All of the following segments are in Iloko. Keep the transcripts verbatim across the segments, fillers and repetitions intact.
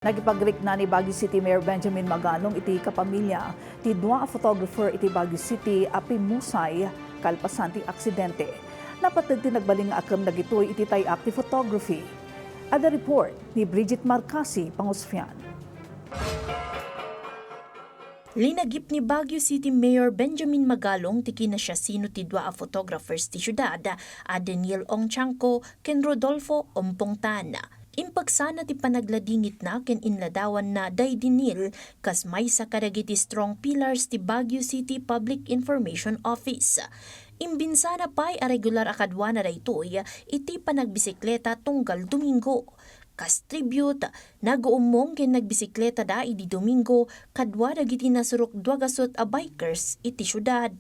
Nakipagrikna ni Baguio City Mayor Benjamin Magalong iti kapamilya ti dua a photographer iti Baguio City a pimmusay kalpasan ti aksidente. Napateg ti nagbalin nga akem dagitoy iti tay-ak ti photography. Adda report ni Bridget Marcasi Pangusfian. Linagip ni Baguio City Mayor Benjamin Magalong ti kinasiasino ti dua a photographers ti siudad a Daniel Ong Chanco ken Rodolfo Ompong Tan. Impagsana ti panagladingitna ken inladawanna daydi Neil kas maysa kadagiti strong pillars ti Baguio City Public Information Office. Imbinsana pay a regular a kaduana daytoy iti panagbisikleta tunggal Domingo. Kas tribute, naguummong ken nagbisikleta da idi Domingo kadua dagiti nasurok dua gasut a bikers iti siudad.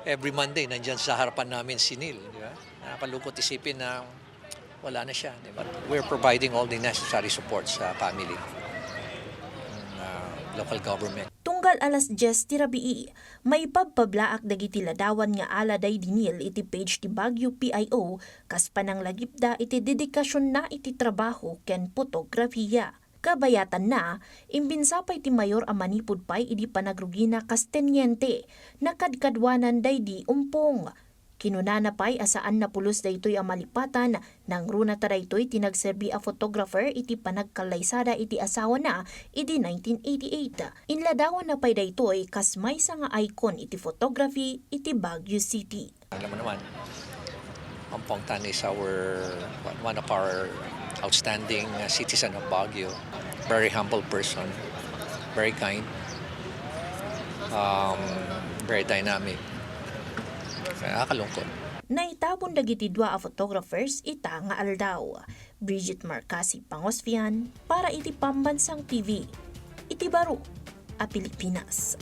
Every Monday, nandiyan sa harapan namin si Neil, di ba? Nakakalungkot isipin na wala na siya, di ba? We're providing all the necessary support sa family, uh, local government. Tunggal alas dies ti rabii, maipabpablaak dagiti ladawan nga ala daydi Neil iti page ti Baguio P I O kas pananglagipda iti dedikasionna iti trabaho ken potografiya. Kabayatanna, imbinsa pay ti mayor a manipud pay idi panagrugina kas teniente, nakadkaduanan daydi Ompong. Kinunana pay a saan napulos daytoy a malipatan, nangruna ta daytoy ti nagserbi a photographer iti panagkallaysada iti asawana idi nineteen eighty-eight. Inladawanna pay daytoy kas maysa nga icon iti photography iti Baguio City. Alam mo naman, Ompong Tan is our, one of our outstanding, uh, citizen of Baguio. Very humble person, very kind, um, very dynamic. Nakakalungkot. Naitabon dagiti dua a photographers ita nga aldaw. Bridget Marcasi Pangosfian para iti Pambansang T V, iti baro a Pilipinas.